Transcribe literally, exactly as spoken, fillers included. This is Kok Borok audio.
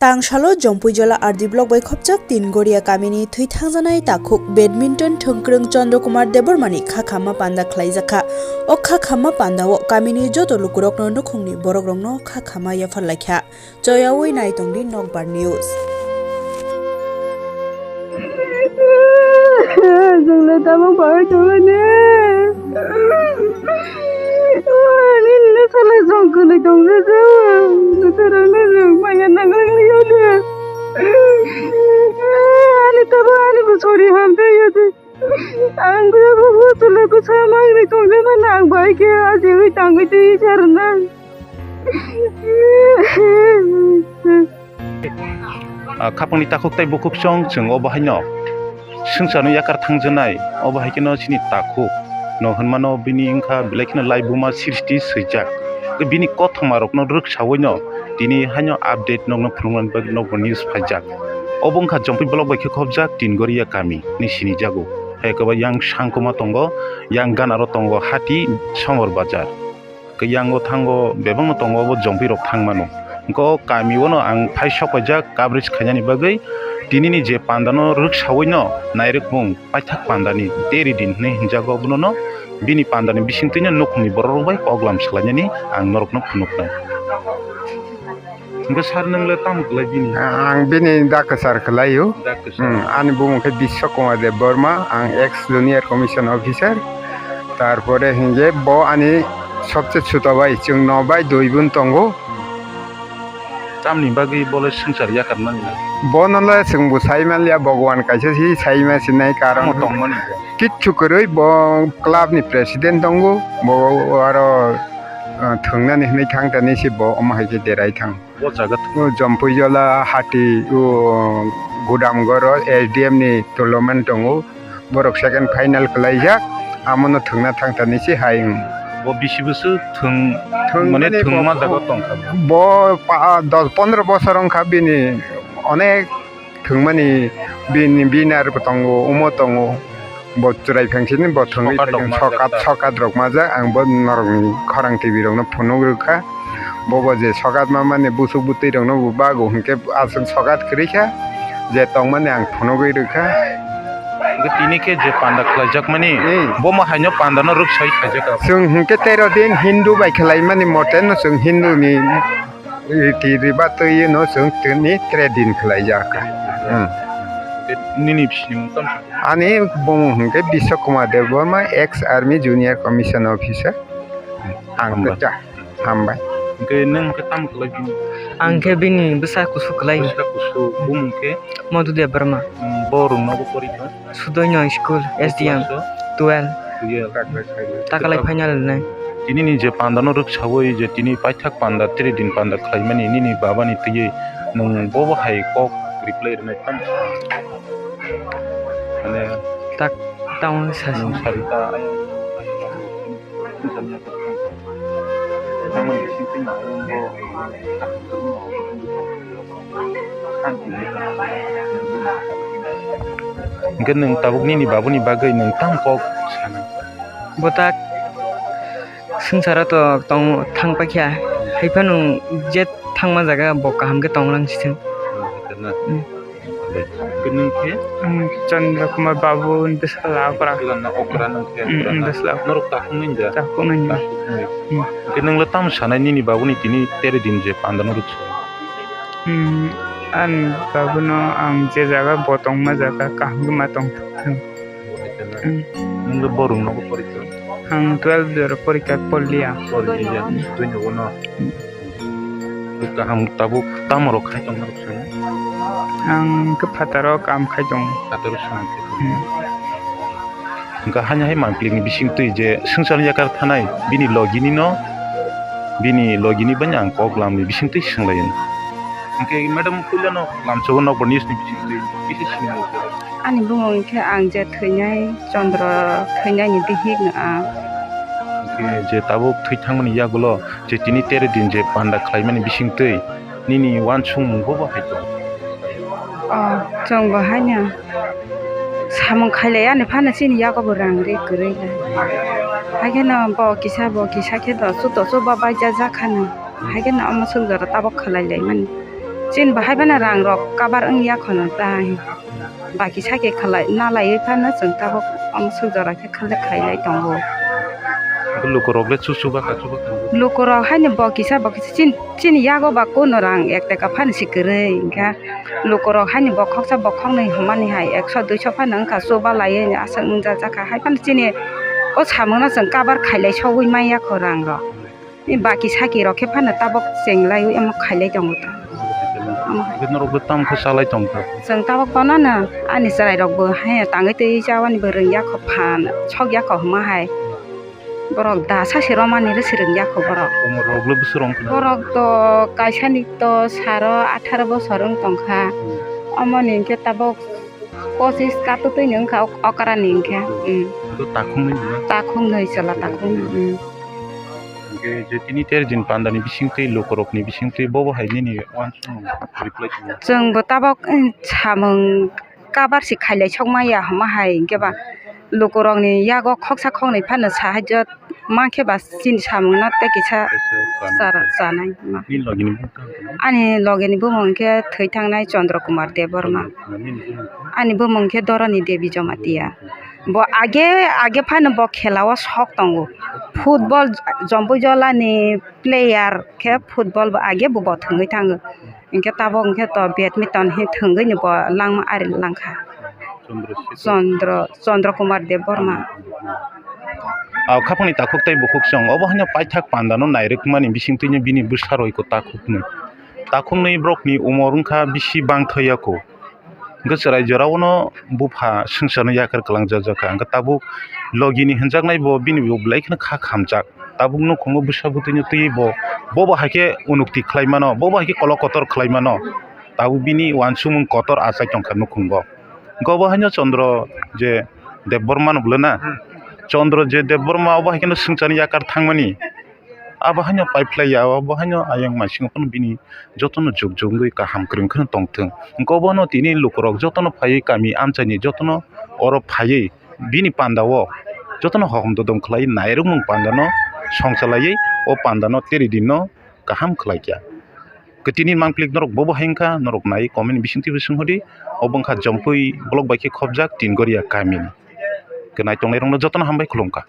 Tangsalo Jompuijola R D block bai khopjak Tin Goria kamini thwi thangjanai takhuk badminton thwngkwrwng Chandra Kumar Debbarmani kha khamma panda khlaijakha. O kha khamma pandao kamini joto lukurokno nukhungni borokrokno kha khamma yapharlaikha. Choyawi naitongdi Nokbar News. Chwngno tabuk bagwi tongmani. Ani nini sala jong kwlwi tongsa jao. Nini sala jong maya nanglangli yadi. Ani tabuk ani bo sori hamtwi yadi. Ang bo bo bo chwla kwsa mangni tongsa mani ang bai khe ajiwi tangwi twi sarna. Ah, khapangni takhuk tei bukhuk song chwng obo haino swngcharno yakar thangjaknai, obo hai kheno chini takhuk no hwnmano bini wngkha belai kheno laibuma srishti swijak. Tei bini kothoma rokno rwksawi no tini haino update nokno phunuknani bagwi nokbo news phaijak. Obo wngkha Jompui block bai khe khopjak Tin Goria kami ni sinijago. Hai kwbang yang Sangkuma tongo, yang Ganaro tongo, Hati Somor Bazar. Khe yango thango bebakno tongo obo Jompui rok thangmano. Hwnkhe o kami ono ang phai sok paijak coverage khainani bagwi tinini je pandano rwksawi no nairwkmung paithak pandani teri din hinwi hinjago obono no bini pandani bisingtwino nukhungni borok rok bai koklam swlainani ang norokno phunuknai. Hwnkhe sir nwng le tamo kwlai bini? Ang bini da kwchar kwlaio. Da kwchar. Hmm, ani bumung khe Biswa Kumar Debbarma, ang ex junior commission officer. Tarpore hinkhe bo ani sobse chuto bai, chwng no bai dui bun tongo. Tamni bagwi bo le swngchar yakar mani? Bono le chwng bo sai manliya, Bhagwan kaisa si sai ma sinai karon. Tamo tongmani? Kichu kwrwi bo club ni president tongo, bo aro, ah, thwngnani hinwi thang tani si bo omo hai khe derai thang. O jaga. O Jompuijola Hati, o Gudamgoro S D M ni tournament tongo. Borok second final kwlaijak. Amono thwngna thangtani se hai wng. Bo bisi bwswk thwng, thwng mane mane thwngma bo jaga tongkha bo? Bo pa-, dos pondro bosor wngkha bini onek thwngmani bini binar bo tongo, omo tongo. Bo chwrai phangsini bo thwngwi sokat rok majak sokat, ta. Sokat rok majak, ang bo norokni khorang T V rokno phunuk rwkha. Bobo je sokat mamani busuk bwtwi rokno bo bago hinkhe aswk sokat kwrwi kha, je tongmani ang phunugwi rwkha. Hwnkhe tini khe je panda khlaijakmani, hmm, bomo haino pandano rwksai khaijak. Chwng hinkhe tero din Hindu bai khlaimani moteno chwng Hindu ni riti riba twi no chwng tini trading khlaijak. Hmm. Nini bisi ni mung tamo? Ani bumung hinkhe Biswa Kumar Debbarma, ex army junior commission officer. Ang kwchak. Hambai. Hwnkhe nwng hwnkhe tamo kwlai bini? Ang khe bini bwsa kusu kwlai. Bwsa kusu, bumung khe? Madhu Debbarma. Hmm, bo rwngnogo porikha? Sudoino school, S D M. Class o? Twelve. Twelve. Takalai final nai. Tini ni je panda no rwksawi je tini paithak panda, tiri din panda khlaimani nini baba ni twiwi nwng bobo hai kok reply rwnai tamo? Mane tak tamo sasi. Nwng sarita. Hwnkhe nwng tabuk nini babuni bagwi nwng tamo kok sanai? Bo tak swngcharo to tong thang paikha, hai phano je thangma jaga bo kaham khe tong lang sithwng. Hwnkhe nwng khe? Ang Chandra Kumar Babu ni bwsala okra. Bwsala okra nwng khe? Mm, okra mm, na? Bwsala okra. Norok takhuk nai da? Takhuk nai. Takhuk nai. Mm. Hwnkhe nwng le tamo sanai nini babuni tini tere din je panda no rwksa? Mm, ani babuno ang je jaga bo tongma jaga kaham khe ma tongthok thung. Mm. Nwng le bo rwngnogo porikha? Ang twelve jora porikha porliya. Porliya. Mm. Twi nogo no? Mm. Kaham tabuk tamo rok khai tong norok sano? Ang khe phataro kam khai tong. Phataro sano. Hmm. Hwnkha haino hai mangpili ni bising twi je swngchar yakar thanai bini logi ni no, bini logi ni bai ang kok lam ni bising twi swng lai. Hwnkhe madam puila no lamsogo nokbar news ni bising twi kisa sini. Ani bumung khe ang je thwinai Chandra thwinai ni bihik no ang. Hwnkhe je tabuk thwi thangmani yagulo je tini tere din je panda khlaimani bisingtwi nini uansukmung bobo hai tong? O, chwng bo haino samung khailai ani phano chini yago bo rang ri kwrwi lai. Haikhe no bo kisa bo kisa khe doso doso ba baija jak khano. Haikhe no omo swk jora tabok khlai lai mani. Chini bo hai phano rang rok kabar wngya khono ta. Baki sake khalai, nalaiwi phano chwng tabuk omo swk jora khe khlai khailai tongo. Lukurok le chuchubakha, chubakha. Lukurok haino bo kisa, bo kisa chin-, chini yago ba kuno rang ek taka phano si kwrwi, hwnkhe lukurok haino bokhoksa bokhoknwi hwnmani hai ekso duiso phano wngkha, chubalaiwi aswk wngjajakha. Hai phano chini o samungno chwng kabar khailai sogwi manya kho rang rok. Ni baki saki rok khe phano tabok chenglaiwi omo khailai tongo ta. Omo hai. Norok bo tamo khe chalai tong kha? Chwng tabok bono no ani chwrai rok bo hai tangwi twi chawani bo rwngya kho phan sokya kho hwnma hai. Borok da sasi romani rw si rwngya kho borok. Umor rok le bwswk rwng kha? Borok to kaisa ni to saro atharo bosor wng tong kha. Hmm. Omo ni hwnkhe tabok pochis katutwi ni wngkha ok-, okra ni hwnkhe. Hmm. Ito takhung ni na? Takhung ni chwla takhung ni, hmm. Hwnkhe je tini ter din panda ni bising twi lukurok ni bising twi bobo hai nini uansukmung reply tong? Chwng bo tabok, hmm, samung kabar si khailai sokma ya hwnma hai hwnkhe ba lukurok ni yago khoksa khoknwi phano sahajyo mankhe ba chini samungno tei kisa chara-, chanai. Nini logi ni bumung tamo? Ani logi ni bumung khe thwi thangnai Chandra Kumar Debbarma. Nini bumung khe? Ani bumung khe Doroni Devi Jamatia. Bo age, age phano bo khela o sok tongo. Football Jompuijola ni player khe football bo age bo, bo thwngwi thango. Hwnkhe tabok hwnkhe to badminton hi thwngwi ni bo langma ari langkha. Chandra Kumar Debbarma. Ah, khapangni takhuk tei bukhuk chwng obo haino paithak pandano nairwkmani bisingtwino bini bwsarok takhuknwi. Takhuknwi borokni umor wngkha bisi bangthai ya kho. Hwnkhe chwrai jorao no bupha swngcharno yakar kwlangjak kha. Hwnkhe tabuk logini hwnjaknai bo bini bo belai kheno kha khamjak. Tabuk nukhungo bwsa bwtwino twiwi bo, bobo hai khe unukti khlai mano, bobo hai khe kolok kotor khlai mano. Tabuk bini uansukmung kotor achai tongkha nukhungo. Hwnkhe obo haino Chandra je Debbarma no bwlwi na? Hmm. Chandra je Debbarma obo hai kheno swngcharni yakar thangmani. Abo haino paiphlai ya, obo haino ayang maisingo phano bini jotono jug jug wngwi kaham kwrwng kheno tongthwng. Hwnkhe obono tini lukurok jotono phaiwi kami amchaini jotono oro phaiwi bini pandao jotono hohom dodom khlai nairwkmung pandano songchalaiwi o pandano teri dinno kaham khlaikha. Kwtwini mangplik norok bobo hai wngkha, norok nai comment bisingtwi bo swnghodi, obo wngkha Jompui block bai khe khobjak Tingoria kamini. Kwnai tongnairokno jotono hambai khulumkha.